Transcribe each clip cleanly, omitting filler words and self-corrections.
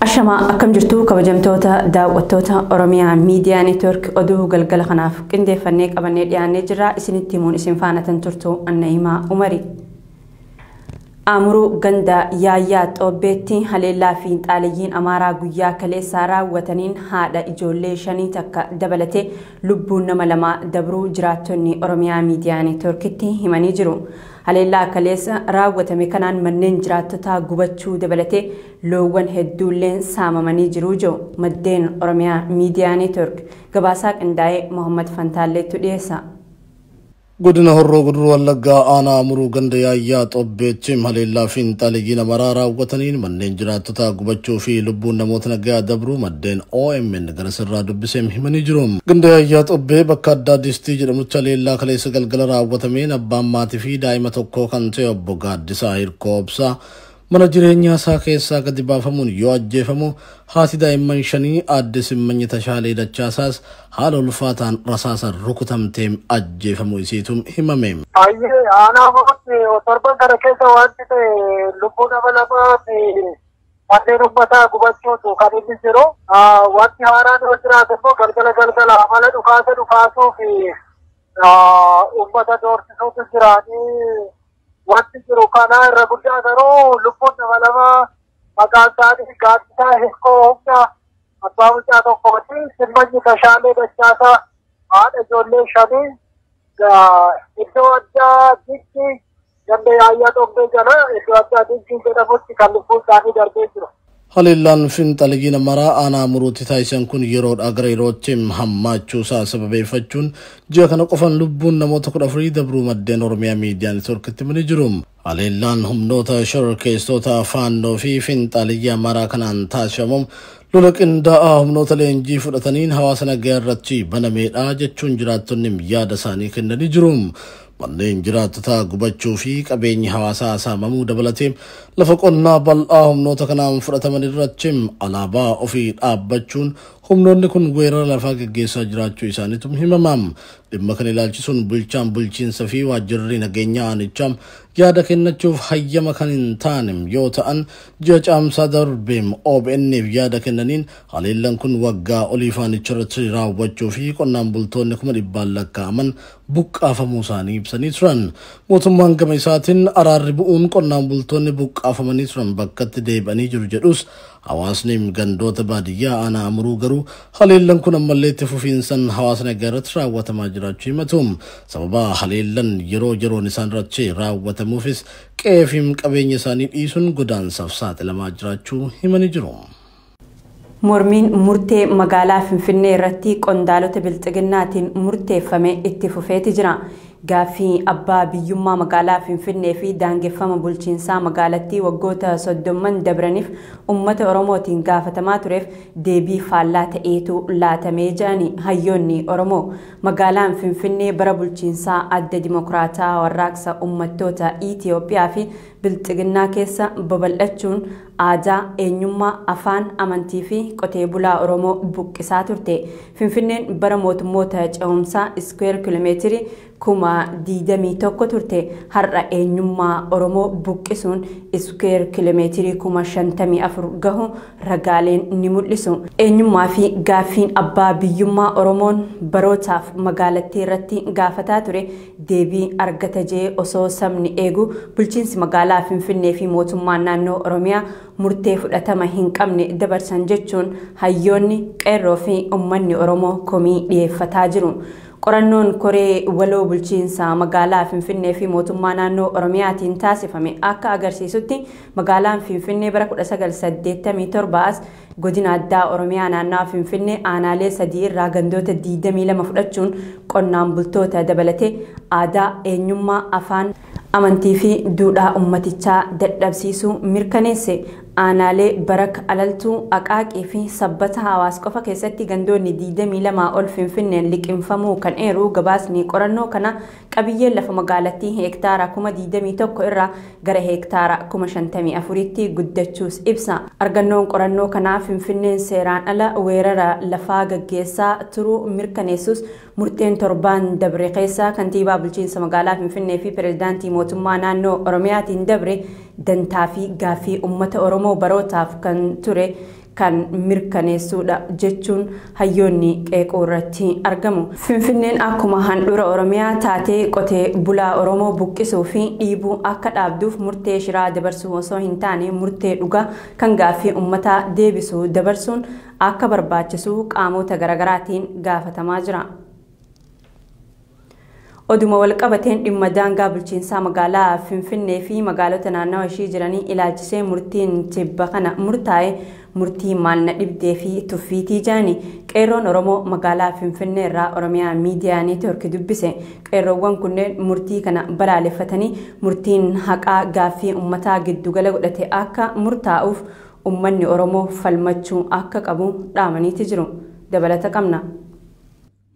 Ashamaa akkam jirtu kabajamtoota daawwattoota Oromiyaa Miidiyaa Neetwoork oduu galgala kanaaf qindeeffannee qabannee dhiyaannee jirra. Isinitti himuun isin faana tan turtu Anna'imaa Umari. Amuruu ganda Yaayyaa Xoobbeetti haleellaa fi xaaliyyiin Amaaraa guyyaa kaleessaa raawwataniin haadha ijoollee 5 takka dabalatee lubbuun nama 2 dabruu jiraattonni Oromiyaa Miidiyaa Neetwoorkitti himanii jiru. Haleellaa kaleessa raawwatame kanaan manneen jiraattotaa gubachuu dabalatee loowwan hedduulleen saamamanii jiru jiru maddeen Oromiyaa Miidiyaa Neetwoork gabaasaa qindaa'ee Mohammad Fantaalleetu dhiyeessa. Godina Horroo Guduruu Wallaggaa aanaa Amuruu ganda Yaayyaa Xoobbeetti haleellaa fi xaaliyyiin Amaaraa raawwataniin manneen jiraattotaa gubachuu fi lubbuun namoota nagaa dabruu maddeen OMN gara sirraa dubbisee himanii jiru. Ganda Yaayyaa Xoobbee bakka addaa Distii jedhamutti haleellaa kaleessa galgala raawwatameen abbaan maatii fi daa'ima tokko kan ta'e obbo Gaaddisaa Hirkoo Obsaa mana jireenyaa isaa keessaa gadi baafamuun yoo ajjeefamu haati daa'imman 5 aadde Simmanyi Tashaalee Dachaasaas haala ulfaataan rasaasaan rukutamtee ajjeefamuu isiitu himame. Ayyee aanaa mootti torban kana keessa wanti ta'e lubbuu nama lamaa fi manneen uummataa gubachuutu kan inni jiru. Wanti haaraan yoo jiraate immoo galgala galgala amala dhukaasa dhukaasuu fi uummata doorsisuutu jiraanii. Wanti jiru kana irra guddaa garuu lubbuun nama lama maqaan isaanii Gaaddisaa Hirkoo Humna abbaa mucaa tokkooti. Simmanyi Tashaalee Dachaasaa haadha ijoollee 5 iddoo addaa Dinqii ganda Yaayyaa Xoobbee jala iddoo addaa Dinqii jedhamutti kan lubbuun isaanii darbee jiru. Haleellaan fiinxaliyyiin Amaaraa aanaa Amuruutti taasisan kun yeroodhaa gara yerootti hammaachuu isaa sababeeffachuun ji'a kana qofan lubbuun namoota 14 dabruu maddeen Oromiyaa Miidiyaa Neetwoorkitti himanii jiru. Haleellaan humnoota shororkeessitoota Faannoo fi fiinxaliyyii Amaaraa kanaan taasifamu lola qindaa'aa humnoota leenjii fudhataniin hawaasa nagaa irratti banameedha jechuun jiraattonni yaada isaanii kennanii jiru. Manneen jiraattotaa gubachuu fi qabeenyi hawaasaa saamamuu dabalatee lafa qonnaa bal'aa humnoota kanaan fudhataman irratti alaabaa ofii dhaabbachuun humnoonni kun weerara lafaa gaggeessaa jiraachuu isaaniitu himama. Dhimma kana ilaalchisuun bulchaan bulchiinsa fi waajjirri nageenyaa aanichaa yaada kennachuuf hayyama kan hin taane yoo ta'an ji'a caamsaa darbeem OBN'f yaada kennaniin haleellaan kun waggaa olii faanicha irratti raawwachuu fi qonnaan bultoonni 100,000 lakkaa'aman buqqaafamuu isaanii ibsanii turan. Mootummaan gama isaatiin araarri bu'uun qonnaan bultoonni buqqaafamanii turan bakkatti deebi'anii jiru jedhus hawaasni gandoota baadiyyaa aanaa Amuruu garuu haleellaan kun ammallee itti fufiinsan hawaasa nagaa irratti raawwatamaa jiraachuu himatu. Sababa haleellaan yeroo yeroon isaan irratti raawwatamuufis qe'ee fi qabeenya isaanii dhiisuun godaansaaf saaxilamaa jiraachuu himanii jiru. Mormiin murtee magaalaa Finfinnee irratti qondaalota bilxiginnaatiin murteeffame itti fufeeti jira. Gaaffii abbaa biyyummaa magaalaa Finfinnee fi daangeffama bulchiinsaa magaalattii waggoota 30 dabraniif uummata Oromootiin gaafatamaa tureef deebii faallaa ta'eetu laatamee jirani hayyoonni Oromoo. Magaalaan Finfinnee bara bulchiinsaa adda Dimokiraataa warraaqsa uummattoota Itiyoophiyaa fi bilxiginnaa keessa babal'achuun aadaa, eenyummaa, afaan, amantii fi qotee bulaa Oromoo buqqisaa turte. Finfinneen bara mootummoota ce'umsaa iskweer kiiloomeetirii 21,000 turte. Har'a eenyummaa Oromoo buqqisuun iskweer kiiloomeetirii 54,000 gahu ragaaleen ni mul'isu. Eenyummaa fi gaaffiin abbaa biyyummaa Oromoon barootaaf magaalattii irratti gaafataa ture deebii argata jee osoo sabni eegu bulchiinsi magaalaa Finfinnee fi mootummaan naannoo Oromiyaa murtee fudhatama hin qabne dabarsan jechuun hayyoonni qeerroo fi uummanni Oromoo komii dhiyeeffataa jiru. Qorannoon koree waloo bulchiinsa magaalaa Finfinnee fi mootummaa naannoo Oromiyaatiin taasifame akka agarsiisutti magaalaan Finfinnee bara 1987 as godina addaa Oromiyaa naannawaa Finfinnee aanaalee 3 irraa gandoota 22 fudhachuun qonnaan bultoota dabalatee aadaa, eenyummaa, afaan, amantii fi duudhaa uummatichaa dadhabsiisuu mirkaneesse. Aanaalee Barak, Alaltuu, Aqaaqii fi Sabbata Hawaas qofa keessatti gandoonni 22 ol Finfinneen liqimfamuu kan eeru gabaasni qorannoo kana qabiyyeen lafa magaalattii heektaara 21,000 irraa gara heektaara 54,000tti guddachuus ibsa. Argannoon qorannoo kanaa Finfinneen seeraan ala weerara lafaa gaggeessaa turuu mirkaneessus murteen torbaan dabre keessa kantiibaa bulchiinsa magaalaa Finfinnee fi pirezidaantii mootummaa naannoo Oromiyaatiin dabre dantaa fi gaaffii uummata Oromoo barootaaf kan ture kan mirkaneessuudha jechuun hayyoonni qeeqoo irratti argamu. Finfinneen akkuma handhuura Oromiyaa taatee qotee bulaa Oromoo buqqisuu fi dhiibuu akka dhaabduuf murtee shiraa dabarsuu osoo hin taane murtee dhugaa kan gaaffii uummataa deebisuu dabarsuun akka barbaachisu qaamota garaagaraatiin gaafatamaa jira. Oduma walqabateen dhimma daangaa bulchiinsaa magaalaa Finfinnee fi magaalota naannawa ishii jiranii ilaalchisee murtiin tibba kana murtaa'e murtii maal na dhibdee fi tuffiitii jaani qeerroon Oromoo magaalaa Finfinnee irraa Oromiyaa Miidiyaa Neetwoork dubbise. Qeerroowwan kunneen murtii kana balaaleffatanii murtiin haqaa gaaffii uummataa giddugala godhate akka murtaa'uuf uummanni Oromoo falmachuu akka qabu dhaamaniiti jiru. Dabalata qabna.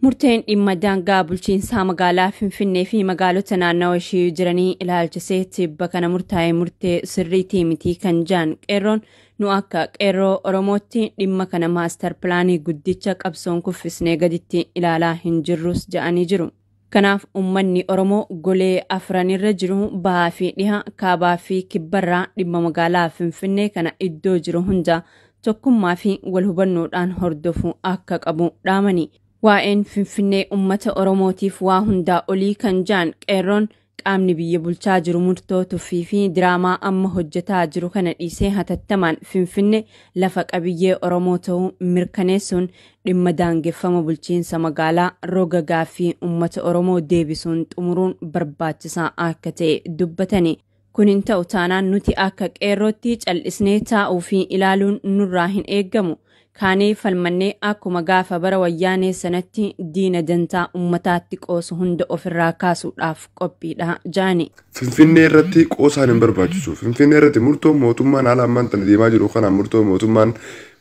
Murteen dhimma daangaa bulchiinsaa magaalaa Finfinnee fi magaalota naannawa ishii jiranii ilaalchisee tibba kana murtaa'e murtee sirriitii miti kan jaan qeerroon nu akka qeerroo Oromootti dhimma kana maastar pilaanii guddicha qabsoon kuffisnee gaditti ilaalaa hin jirrus ja'anii jiru. Kanaaf uummanni Oromoo golee afranirra jiru bahaa fi dhiha, kaabaa fi kibbarraa dhimma magaalaa Finfinnee kana iddoo jiru hunda tokkummaa fi wal hubannoodhaan hordofuu akka qabu dhaamani. Waa'een Finfinnee uummata Oromootiif waa hundaa olii kan jaan qeerroon qaamni biyya bulchaa jiru murtoo tuffii fi diraamaa amma hojjetaa jiru kana dhiisee hatattamaan Finfinnee lafa qabiyyee Oromoo ta'uu mirkaneessuun dhimma daangeffama bulchiinsa magaalaa roga gaaffii uummata Oromoo deebisuun xumuruun barbaachisaa akka ta'e dubbatani. Kun hin ta'u taanaan nuti akka qeerrootti cal'isnee taa'uu fi ilaaluun nurraa hin eeggamu. Kaanee falmannee akkuma gaafa bara wayyaanee sanatti diina dantaa uummataatti qoosu hunda ofirraa kaasuudhaaf qophiidha jaani. Finfinnee irratti qoosaan hin barbaachisu. Finfinnee irratti murtoo mootummaan haala ammaan tana deemaa jiru kanaan murtoo mootummaan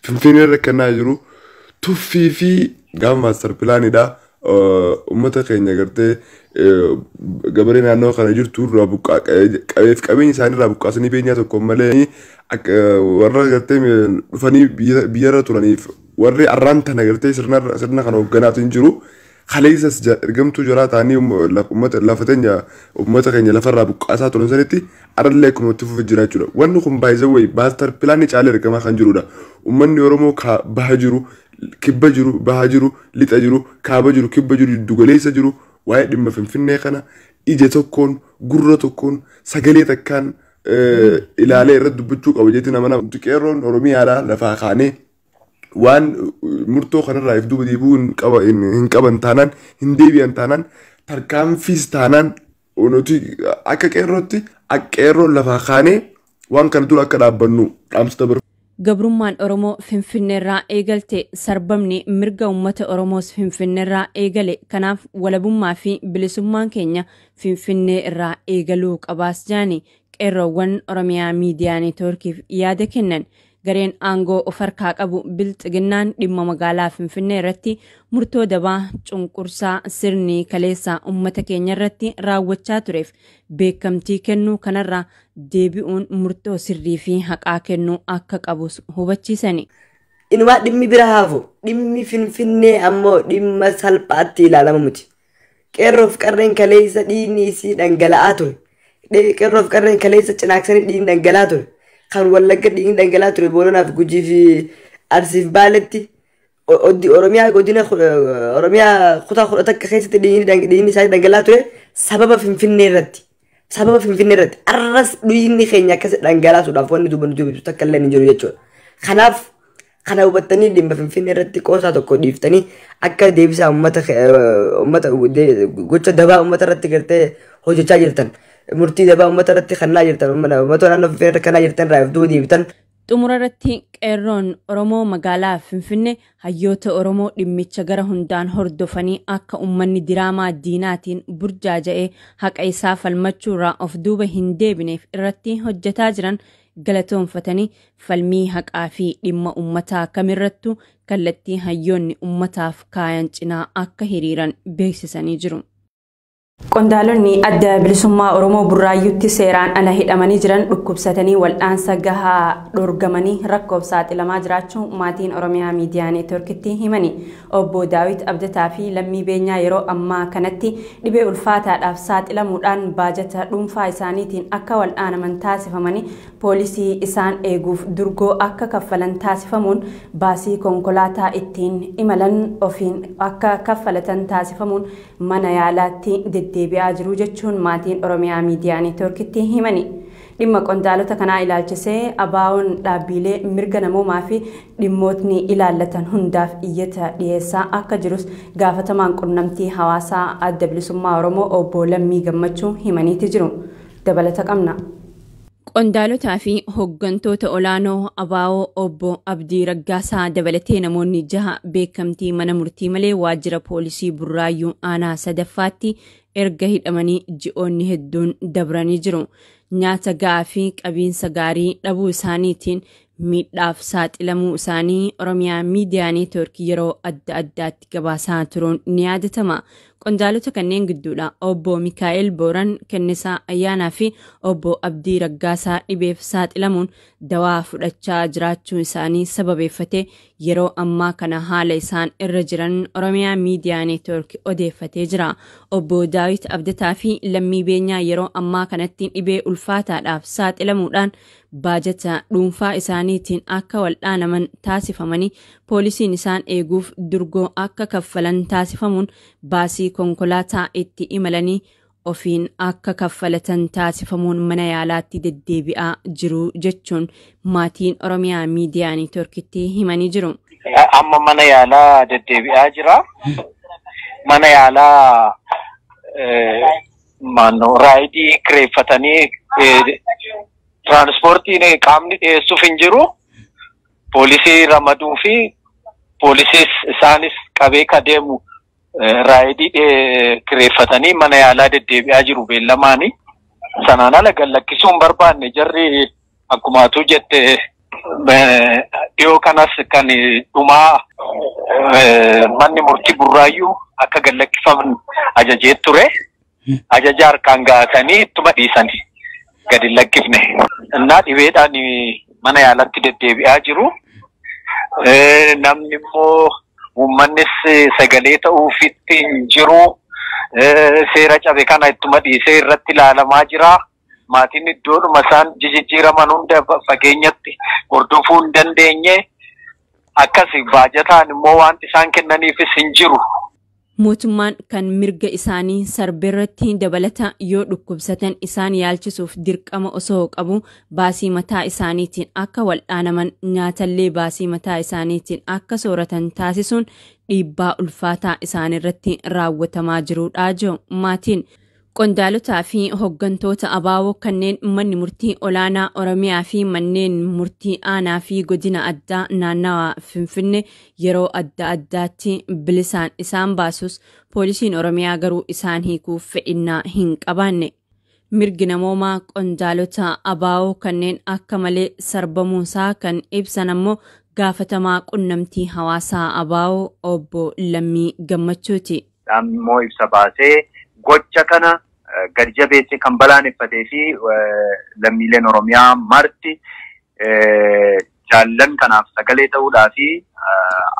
Finfinnee irra kennaa jiru tuffii fi gaafa maastar pilaanidha. Uummata keenya gartee gabaree naannoo kana jirtu irraa buqqaa qabeef qabeenya isaanii irraa buqqaasanii beenyaa tokko malee warra gartee dhufanii biyyarra turaniif warri arraan tana gartee sirna kana hoogganaatu hin jiru. Kaleessas ergamtuu jaraa ta'anii uummata lafa teenya uummata keenya lafarraa buqqaasaa turan sanitti arallee akkuma itti fufee jira jechuudha. Wanni kun baay'ee wayi maastar pilaanii caalee ergamaa kan jirudha. Uummanni Oromoo baha jiru, kibba jiru, baha jiru, lixa jiru, kaaba jiru, kibba jiru, giddugaleessa jiru waa'ee dhimma Finfinnee kana ija tokkoon, gurra tokkoon, sagalee takkaan ilaalee irratti dubbachuu qaba jeetii nama nama. Qeerroon Oromiyaadhaa lafaa kaanee waan murtoo kanarraa if duuba deebi'uu hin qaban taanaan, hin deebi'an taanaan, tarkaanfiis taanaan nuti akka qeerrootti akka qeerroon lafaa kaanee waan kana dura akka dhaabbannu dhaamsa dabarfama. Gabrummaan Oromoo Finfinneerraa eegalte sarbamni mirga uummata Oromoos Finfinneerraa eegale. Kanaaf walabummaa fi bilisummaan keenya Finfinnee irraa eegaluu qabaas jaani qeerroowwan Oromiyaa Miidiyaa Neetwoorkiif yaada kennan. Gareen aangoo of harkaa qabu bilxiginnaan dhimma magaalaa Finfinnee irratti murtoo dabaa cunqursaa sirni kaleessaa uummata keenya irratti raawwachaa tureef beekamtii kennuu kanarraa deebi'uun murtoo sirrii fi haqaa kennuu akka qabus hubachiisani. Inumaa dhimmi bira haafu dhimmi Finfinnee ammoo dhimma salphaatti ilaalama miti. Qeerroof qarreen kaleessa dhiigni isii dhangala'aa ture. Qeerroof qarreen kaleessa cinaaksanii dhiigni dhangala'aa ture. Kan Wallagga dhiigni dhangala'aa ture Booranaaf Gujii fi Arsiif Baaletti Oromiyaa godina Oromiyaa kutaa 11 keessatti dhiigni isaanii dhangala'aa ture sababa Finfinnee irratti. Sababa Finfinnee irratti arras dhiigni keenya akkas dhangalaasuudhaaf wanni duuba nuti hubatu takka illee hin jiru jechuudha. Kanaaf kana hubattanii dhimma Finfinnee irratti qoosaa tokko dhiiftanii akka deebisaa uummata gocha dabaa uummata irratti gartee hojjechaa jirtan. Murtii dabaa uummata irratti kannaa jirtan, uummata naannoo Finfinnee irratti kannaa jirtan irraa of duuba deebitan. Xumura irratti qeerroon Oromoo magaalaa Finfinnee hayyoota Oromoo dhimmicha gara hundaan hordofanii akka uummanni diraamaa diinaatiin burjaaja'ee haqa isaa falmachuurraa of duuba hin deebineef irratti hojjetaa jiran galatoonfatanii falmii haqaa fi dhimma uummataa kamirrattuu kallattii hayyoonni uummataaf kaayan cinaa akka hiriiran beeksisanii jiru. Qondaalonni adda bilisummaa Oromoo Burraayyuutti seeraan ala hidhamanii jiran dhukkubsatanii wal'aansa gahaa dhorgamanii rakkoof saaxilamaa jiraachuu maatiin Oromiyaa Miidiyaa Neetworkitti himani. Obbo Daawit Abdataa fi Lammii Beenyaa yeroo ammaa kanatti dhibee ulfaataadhaaf saaxilamuudhaan baajata dhuunfaa isaaniitiin akka wal'aanaman taasifamanii poolisii isaan eeguuf durgoo akka kaffalan taasifamuun baasii konkolaataa ittiin imalan ofiin akka kaffalatan taasifamuun mana yaalaatti deddeebi'aa jiru jechuun maatiin Oromiyaa Miidiyaa Neetworkitti himani. Dhimma qondaalota kanaa ilaalchisee ABO'n dhaabbilee mirga namoomaa fi dhimmootni ilaallatan hundaaf iyyata dhiyeessaa akka jirus gaafatamaan qunnamtii hawaasaa adda bilisummaa Oromoo obbo Lammii Gammachuu himaniiti jiru. Dabalata qabna. Qondaalotaa fi hooggantoota olaanoo ABO obbo Abdii Raggaasaa dabalatee namoonni 6 beekamtii mana murtii malee waajjira poolisii Burraayyuu aanaa sadaffaatti erga hidhamanii ji'oonni hedduun dabranii jiru. Nyaata ga'aa fi qabiinsa gaarii dhabuu isaaniitiin miidhaaf saaxilamuu isaanii Oromiyaa Miidiyaa Neetwork yeroo adda addaatti gabaasaa turuun ni yaadatama. Qondaalota kanneen gidduudha obbo Mikaa'el Booran, Kennisaa Ayyaanaa fi obbo Abdii Raggaasaa dhibeef saaxilamuun dawaa fudhachaa jiraachuu isaanii sababeeffatee yeroo ammaa kana haala isaan irra jiran Oromiyaa Miidiyaa Neetwork odeeffatee jira. Obbo Daawit Abdataa fi Lammii Beenyaa yeroo ammaa kanatti dhibee ulfaataadhaaf saaxilamuudhaan baajata dhuunfaa isaaniitiin akka wal'aanaman taasifamanii poolisiin isaan eeguuf durgoo akka kaffalan taasifamuun baasii konkolaataa itti imalanii ofiin akka kaffalatan taasifamuun mana yaalaatti deddeebi'aa jiru jechuun maatiin Oromiyaa Miidiyaa Neetworkitti himanii jiru. Amma mana yaalaa deddeebi'aa jira. Mana yaalaa maannoo raayidii kireeffatanii tiraanspoortiin qaamni dhiyeessuuf hin jiru. Poolisii ramaduu fi poolisiis isaanis qabee ka deemu raayidii kireeffatanii mana yaalaa deddeebi'aa jiru beellamaani. Sanaan ala gallakkisuu hin barbaanne jarri akkuma atuu jette dhiyoo kanas kan dhumaa manni murtii Burraayyuu akka gallakkifaman ajajee ture. Ajaja harkaan ga'atanii ittuma dhiisani. Gadi lakkifne. Innaa dhibeedhaan mana yaalatti deddeebi'aa jiru. Namni immoo uummannis sagalee ta'uufitti hin jiru. Seera cabe kana ittuma dhiisee irratti ilaalamaa jira. Maatiin iddoodhuma isaan jijjiiraman hunda fageenyatti hordofuu hin dandeenye. Akkas baajataan immoo wanti isaan kennaniifis hin jiru. Mootummaan kan mirga isaanii sarbeerratti dabalata yoo dhukkubsatan isaan yaalchisuuf dirqama osoo qabu baasii mataa isaaniitiin akka wal'aanaman nyaatallee baasii mataa isaaniitiin akka sooratan taasisuun dhiibbaa ulfaataa isaanirratti raawwatamaa jirudha jedhu maatiin. Qondaalotaa fi hooggantoota ABO kanneen manni murtii olaanaa Oromiyaa fi manneen murtii aanaa fi godina addaa naannawaa Finfinnee yeroo adda addaatti bilisaan isaan baasus poolisiin Oromiyaa garuu isaan hiikuuf fedhinnaa hin qabaanne. Mirgi namoomaa qondaalota ABO kanneen akka malee sarbamuusaa kan ibsan ammoo gaafatamaa qunnamtii hawaasaa ABO obbo Lammii Gammachuuti. Ammoo ibsa baasee gocha kana gadi jabeessee kan balaaleffatee fi lammiileen Oromiyaa marti jaallan kanaaf sagalee ta'uudhaa fi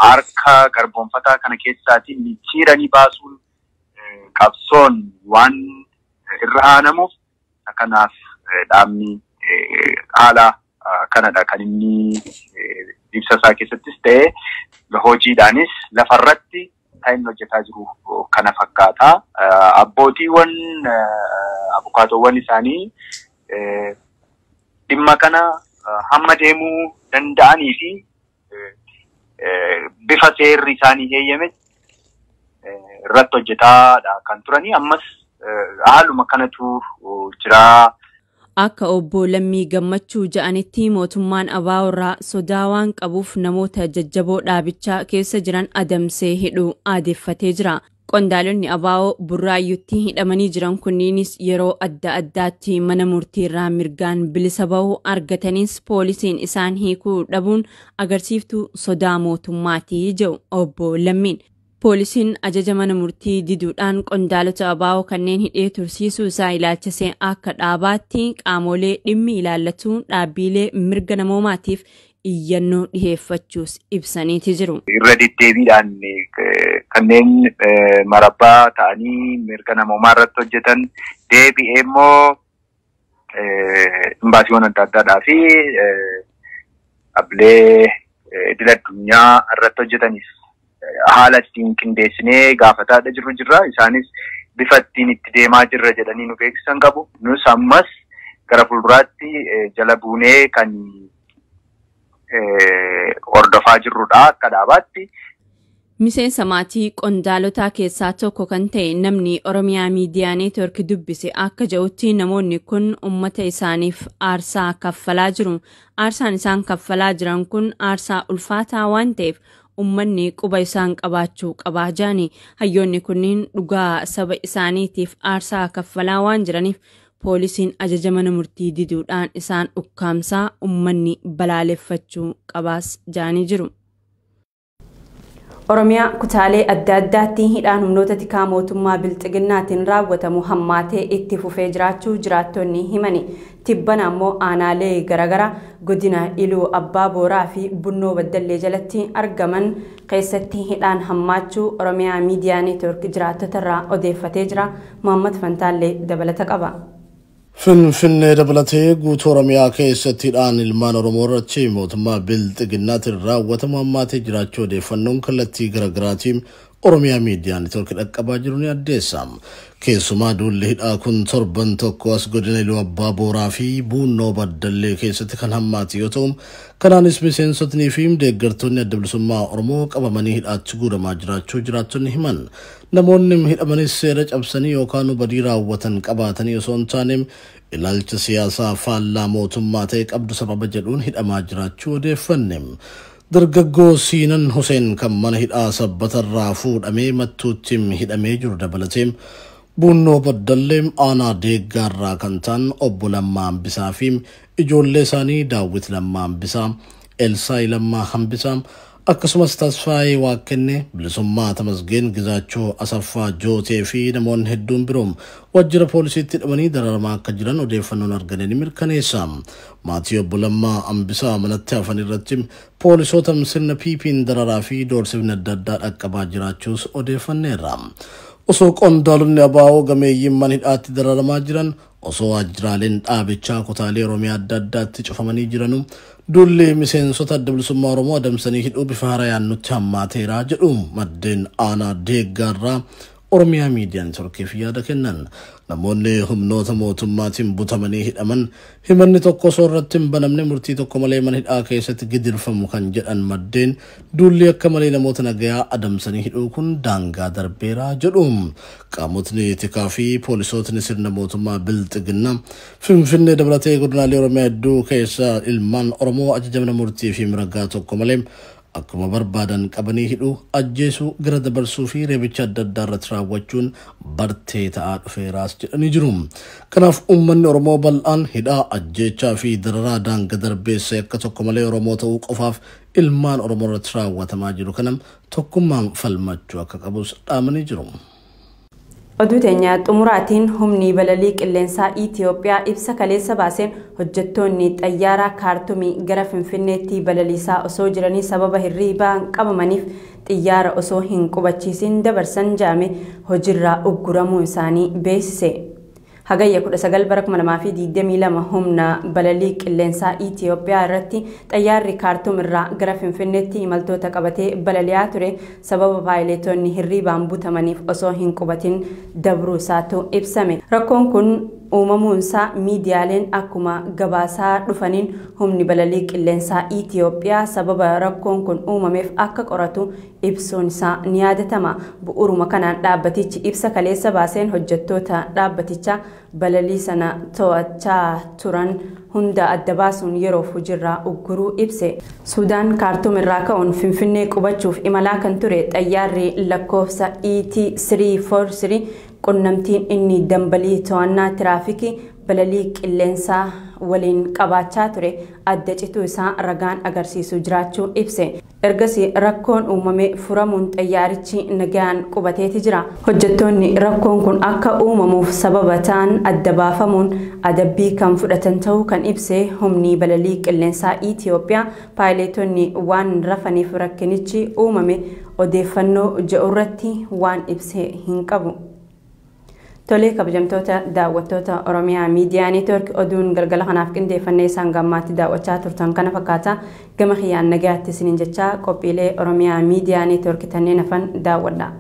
harka garboonfataa kana keessaatiin micciiranii baasuun qabsoon waan irra aanamuuf kanaaf dhaabni haala kanadha kan inni ibsa isaa keessattis ta'ee hojiidhaanis lafarratti kan inni hojjetaa jiru kana fakkaata. Abbootiiwwan abukaatowwan isaanii dhimma kana hamma deemuu danda'anii fi bifa seerri isaanii heeyyame irratti hojjetaadha kan turanii ammas haaluma kanatu jira. Akka obbo Lammii Gammachuu ja'anitti mootummaan ABO irraa sodaa waan qabuuf namoota jajjaboo dhaabichaa keessa jiran adamsee hidhuu aadeffatee jira. Qondaalonni ABO Burraayyuutti hidhamanii jiran kunniinis yeroo adda addaatti mana murtiirraa mirgaan bilisa bahuu argatanis poolisiin isaan hiikuu dhabuun agarsiiftuu sodaa mootummaatii jedhu obbo Lammiin. Poolisiin ajaja mana murtii diduudhaan qondaalota ABO kanneen hidhee tursiisuu isaa ilaalchisee akka dhaabaatti qaamolee dhimmi ilaallatu dhaabbilee mirga namoomaatiif iyyannoo dhiheeffachuus ibsaniiti jiru. Irra deddeebiidhaan kanneen marabbaa ta'anii mirga namoomaa irratti hojjetan deebi'ee immoo imbaasiiwwan adda addaadhaa fi dhaabbilee idil addunyaa irratti hojjetaniif haala ittiin qindeessinee gaafataadha jirru jirra. Isaanis bifa ittiin itti deemaa jirra jedhanii nu beeksisan qabu. Nus ammas gara fuulduraatti jala buunee kan hordofaa jirrudha akka dhaabaatti. Miseensa maatii qondaalotaa keessaa tokko kan ta'e namni Oromiyaa Miidiyaa Neetwoork dubbise akka jedhutti namoonni kun uummata isaaniif aarsaa kaffalaa jiru. Aarsaan isaan kaffalaa jiran kun aarsaa ulfaataa waan ta'eef uummanni quba isaan qabaachuu qabaa jirani. Hayyoonni kunniin dhugaa saba isaaniitiif aarsaa kaffalaa waan jiraniif poolisiin ajaja mana murtii diduudhaan isaan ukkaamsaa uummanni balaaleffachuu qabaas jedhanii jiru. Oromiyaa kutaalee adda addaatti hidhaan humnoota tikaa mootummaa bilxiginnaatiin raawwatamu hammaatee itti fufee jiraachuu jiraattonni himani. Tibbana ammoo aanaalee garaagaraa godina Iluu Abbaa Booraa fi Bunnoo Baddallee jalatti argaman keessatti hidhaan hammaachuu Oromiyaa Miidiyaa Neetwoork jiraattota irraa odeeffatee jira. Muhammad Fantaallee dabalata qaba. Finfinnee dabalatee guutuu Oromiyaa keessatti hidhaan ilmaan Oromoo irratti mootummaa bilxiginnaatiin raawwatamu hammaatee jiraachuu odeeffannoon kallattii garaagaraatiin Oromiyaa Miidiyaa Neetwoork dhaqqabaa jiru ni addeessa. Keessumaa duulli hidhaa kun torban tokko as godina Iluu Abbaa Booraa fi Bunnoo Baddallee keessatti kan hammaate yoo ta'u, kanaanis miseensotnii fi deeggartoonni adda bilisummaa Oromoo qabamanii hidhaatti guuramaa jiraachuu jiraattonni himan. Namoonni hidhamanis seera cabsanii yookaan badii raawwatan qabaatanii osoo hin taane ilaalcha siyaasaa faallaa mootummaa ta'e qabdu sababa jedhuun hidhamaa jiraachuu odeeffanne. Dargaggoo Siinan Huseen kan mana hidhaa sabbatarraa fuudhamee mattuutti hidhamee jiru dabalatee Bunnoo Baddallee aanaa deeggaarraa kan ta'an obbo Lammaa Hambisaa fi ijoollee isaanii Daawwit Lammaa Hambisaa, Elsaay Lammaa Hambisaa akkasumas Tasfaayee Waaqkennee, Bilisummaa Tamasgeen, Gizaachoo Asaffaa Jootee fi namoonni hedduun biroo waajjira poolisiitti hidhamanii dararamaa akka jiran odeeffannoon argame ni mirkaneessa. Maatii obbo Lammaa Hambisaa manatti hafan irratti poolisoota sirna PP'n dararaa fi doorsifni adda addaa dhaqqabaa jiraachuus odeeffanneerra. Osoo qondaalonni ABO gameeyyiin mana hidhaatti dararamaa jiran, osoo waajjiraaleen dhaabichaa kutaalee Oromiyaa adda addaatti cufamanii jiranu, duulli miseensota adda bilisummaa Oromoo adamsanii hidhuu bifa haarayaan nutti hammaateera jedhu maddeen aanaa deeggaarraa Oromiyaa Miidiyaa Neetwoorkiif yaada kennan. Namoonni humnoota mootummaatiin butamanii hidhaman himanni tokko osoo irratti hin banamne murtii tokko malee mana hidhaa keessatti gidirfamu kan jedhan maddeen duulli akka malee namoota nagayaa adamsanii hidhuu kun daangaa darbeeraa jedhu. Qaamotni tikaa fi poolisootni sirna mootummaa bilxiginnaa Finfinnee dabalatee godinaalee Oromiyaa hedduu keessa ilmaan Oromoo ajaja mana murtii fi mirgaa tokko malee akkuma barbaadan qabanii hidhuu, ajjeesuu, gara dabarsuu fi reebicha adda addaa irratti raawwachuun bartee ta'aa dhufeeraas jedhanii jiru. Kanaaf uummanni Oromoo bal'aan hidhaa, ajjeechaa fi dararaa daangaa darbeessa akka tokko malee Oromoo ta'uu qofaaf ilmaan Oromoo irratti raawwatamaa jiru kana tokkummaan falmachuu akka qabus dhaamanii jiru. Oduu teenya xumuraatiin humni balalii qilleensaa Itiyoophiyaa ibsa kaleessa baaseen hojjettoonni xayyaaraa Kaartumii gara Finfinneetti balaliisaa osoo jiranii sababa hirriibaan qabamaniif xiyyaara osoo hin qubachiisin dabarsan jedhame hojiirraa ugguramuu isaanii beeksise. Hagayya 19 bara 2022 humna balalii qilleensaa Itiyoophiyaa irratti xayyaarri Kaartum irraa gara Finfinneetti imaltoota qabatee balali'aa ture sababa paayileetonni hirriibaan butamaniif osoo hin qubatin dabruu isaatu ibsame. Rakkoon kun uumamuunsaa miidiyaaleen akkuma gabaasaa dhufaniin humni balalii qilleensaa Itiyoophiyaa sababa rakkoon kun uumameef akka qoratu ibsuun isaa ni yaadatama. Bu'uuruma kanaan dhaabbatichi ibsa kaleessa baaseen hojjettoota dhaabbatichaa balalii sana to'achaa turan hunda adda baasuun yeroof hojiirraa ugguruu ibse. Suudaan Kaartum irraa ka'uun Finfinnee qubachuuf imalaa kan ture xayyaarri lakkoofsa ET343 qunnamtiin inni dambalii to'annaa tiraafikii Balalii qilleensaa waliin qabaachaa ture adda cituu isaa ragaan agarsiisu jiraachuu ibse. Ergasii rakkoon uumame furamuun xayyaarichi nagaan qubateeti jira. Hojjettoonni rakkoon kun akka uumamuuf sababa ta'an adda baafamuun adabbii kan fudhatan ta'uu kan ibse humni balalii qilleensaa Itiyoophiyaa, paayileetonni waan rafaniif rakkinichi uumame odeeffannoo jedhu waan ibse hin qabu. Tolee, kabajamtoota daawwattoota Oromiyaa Miidiyaa Neetwoork, oduun galgala kanaaf qindeeffannee isaan gammaatti daawwachaa turtan kana fakkaata. Gama kiyyaan nagayaatti isiniin jechaa, qophiilee Oromiyaa Miidiyaa Neetwoork tanneen hafan daawwadha.